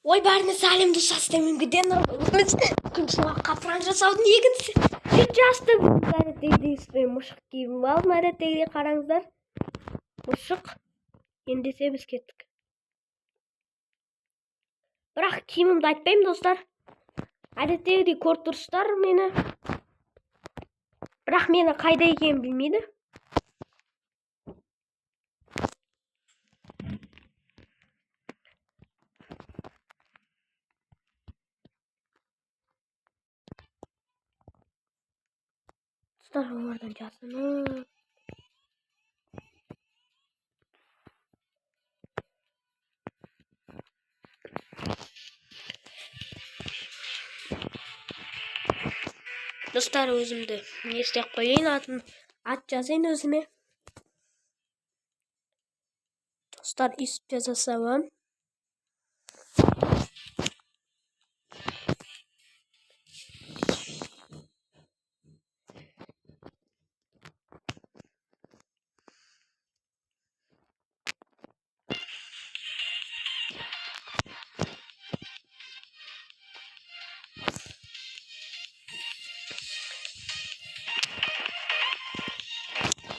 Ой, бәріне сәлем, достар, сіздермен бірге Күншуаққа пранк жасаудың екінші видеосы. Әдеттегідей үстіме мышық киіп алдым, әдеттегідей қараңыздар. Мышық. Ендесе біз кеттік. Бірақ киімімді айтпаймын, достар. Әдеттегідей көріп тұрсыздар мені. Бірақ мені қайда екенін білмейді. Достар, олардан жасырынып. Достар, өзімді не істеп қояйын, атын ат жазайын өзіме. Достар, өйстіп жаза саламын.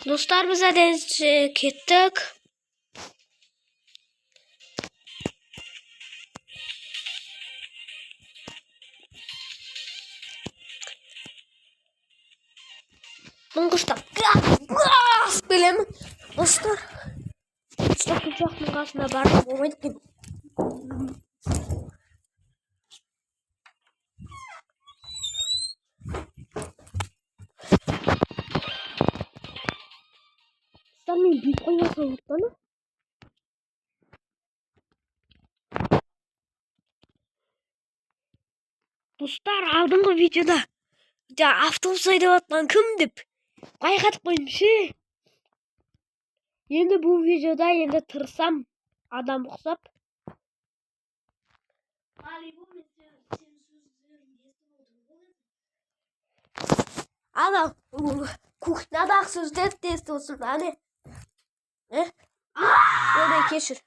Достар, біз әдетте кеттік. Тұңғыштап басып келемін. Достар, достар, Күншуақтың қасына барып болмайды екен. Достар, мен бүйтіп қоймасам болады ма? Достар, алдыңғы видеода автобус айдап жатқан кім деп байқатып қойдым ше. Енді бұл видеода енді тырысам адам ұқсап. Ана кухнядағы сөздерді де естіп отырсың, әне. Ойбай, кешір.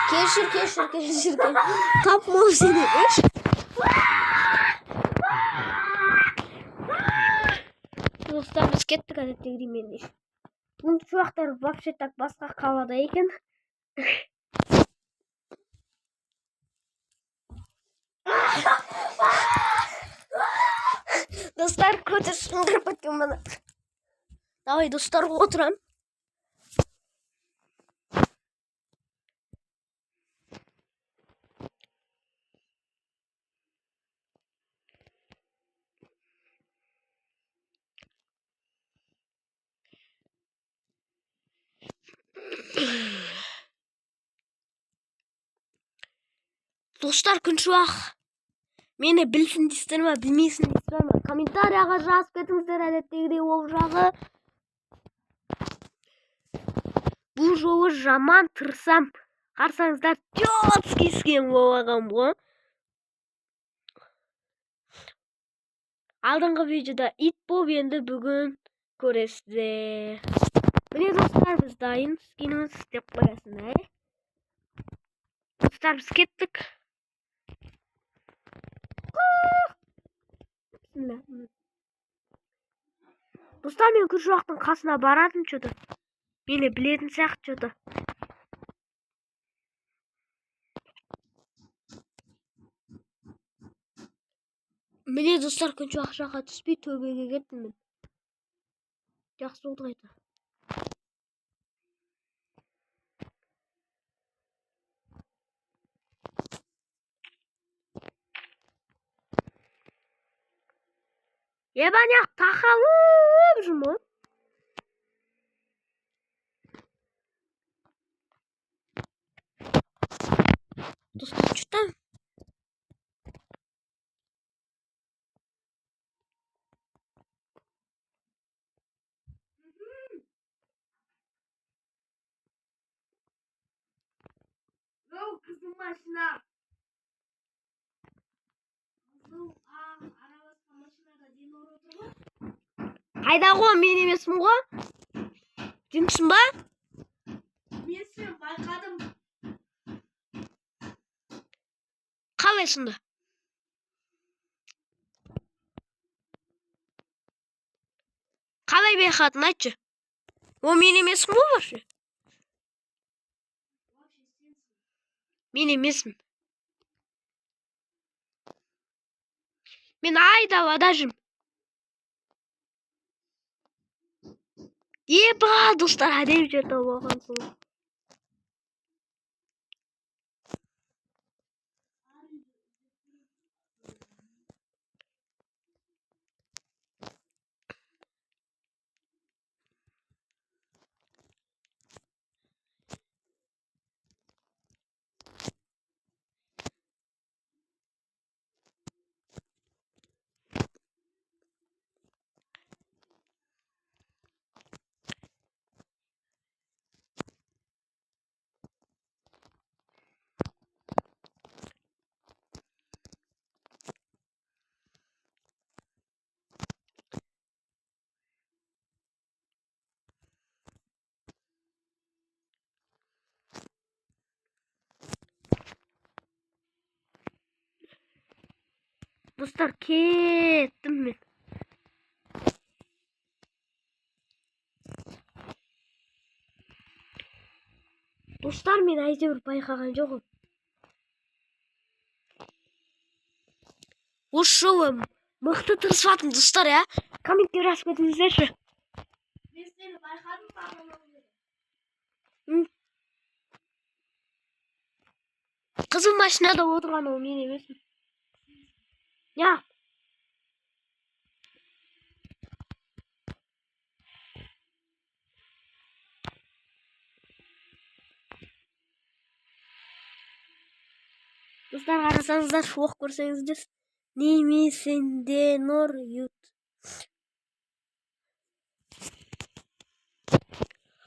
Кешір, кешір, кешір. Тапмау сені, еш. Достар, біз кеттік әдеттегідей мен еш. Бұл шуақтар вообще так басқа қалада екен. Достар, көті сындырып кеткен мына. Давай, достар, отырам. Достар, Күншуақ мені білсін дейсіздер ма, білмейсін дейсіздер ма? Комментарияға жазып кетіңіздер әдеттегідей ол жағы. Бұл жолы жаман тырысам. Қарасаңыздар, четкий схема болған ғой. Алдыңғы видеода ит болып, енді бүгін көресіздер. Міне, достар, біз дайын скиніміз істеп қоясың, ә? Достар, біз кеттік. Достар, мен Күншуақтың қасына баратым что-то. Мені білетін сияқты что-то. Міне, достар, Күншуақ жаққа түспей төбеге кеттім мен. Жақсы болды қайта. Ебаняқ тақалып жүрмін ғой. Достар, что там? Оу, қызыл машина. Қызыл ақ араласқан машинада Динор отыр ғой. Қайда ғой, мен емеспін ғой. Жынсың ба? Мен сені байқадым. Қалай сонда? Қалай байқадың, айтшы? О, мен емеспін ғой вообще. Вообще сенсің. Мен емеспін. Мен айдалада жүрмін. Еба, достар, әдемі жер тауып алғансың. Достар, кеттім мен. Достар, мен әйтеуір байқаған жоқпын. Осы жолы мықты тырысып жатырмын, достар, иә. Комментке жазып кетіңіздерші. Мен сені байқадым бағана бері. Қызыл машинада отырған ол мен емеспін. Я. Достар, қарасаңыздар, шоқ көрсеңіздер, немесенденор ют.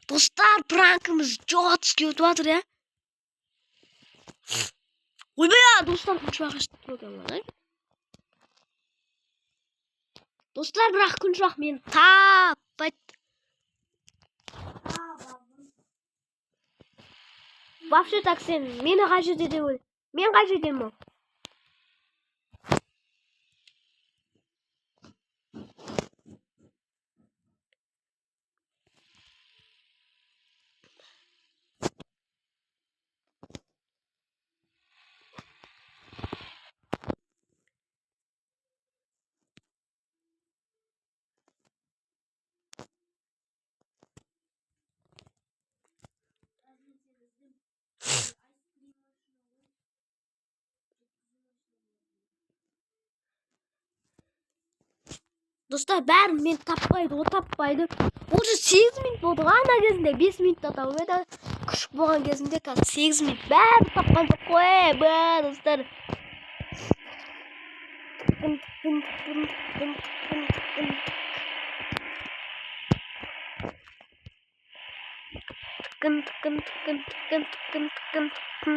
Достар, пранкіміз жёсткий өтіп жатыр, иә. Ойбай, достар, күншуақ естіп тұр екен ғой. Достар, бірақ күншуақ мені таппайды. Вообще так сен мені қай жерде деп ойлайсың? Мен қай жердемін ол? Достар, бәрін мен таппайды, о таппайды. Уже 8 минут болды ғой, ана кезінде 5 минутта тауып еді. Күшік болған кезінде қазір 8 минут бәрін тапқан жоқ қой, бә, достар. Тықын, тықын, тықын, тықын, тықын, тықын, тықын, тықын, тықын, тықын, тықын, тықын, тықын, тықын.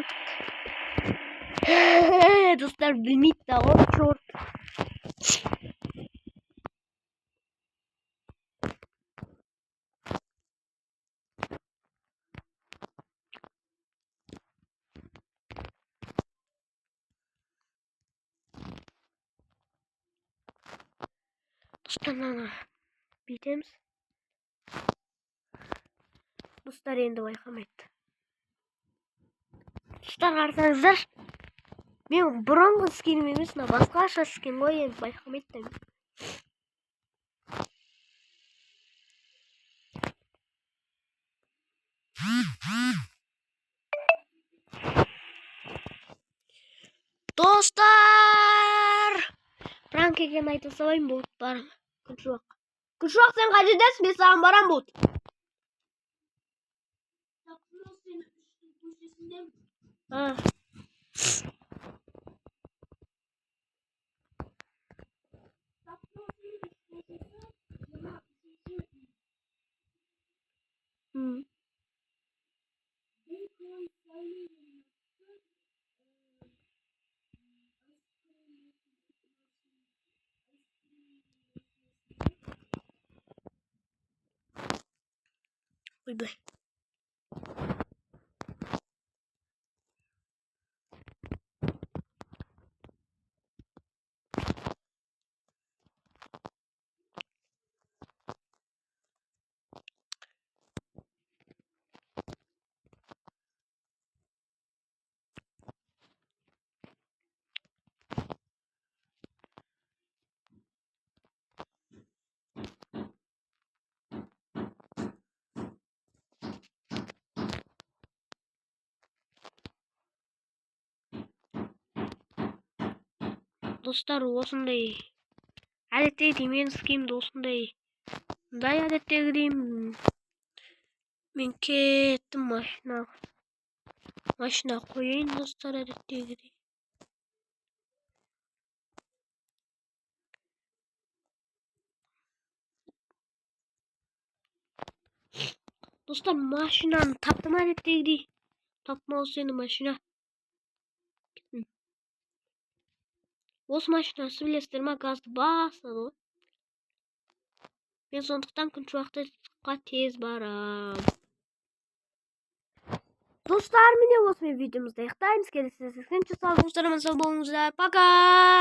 Достар, білмейді да ғой, черт. Достар, мынаны бүйтеміз. Достар, енді байқамайды. Достар, қарасаңыздар, мен бұрынғы скинім емес, мына басқаша скин ғой, енді байқамайды да. Достар, пранк екенін айта салайын, болды, барам. Күншуақ. Күншуақ, сен қай жердесің? Мен саған барам, болды. А. Ойбай. Достар, осындай әдеттегідей менің скинімді осындай мындай әдеттегідей мен кеттім машина. Машина қояйын, достар, әдеттегідей. Достар, машинаны таптым әдеттегідей. Таптым ау сені, машина. Кеттім. Осы машинасы, білесіздер ма, газды басады ғой. Мен сондықтан күншуаққа тез барам. Достар, міне осымен видеомызды аяқтаймыз. Келесі кездескенше сау болыңыздар, аман сау болыңыздар. Пока!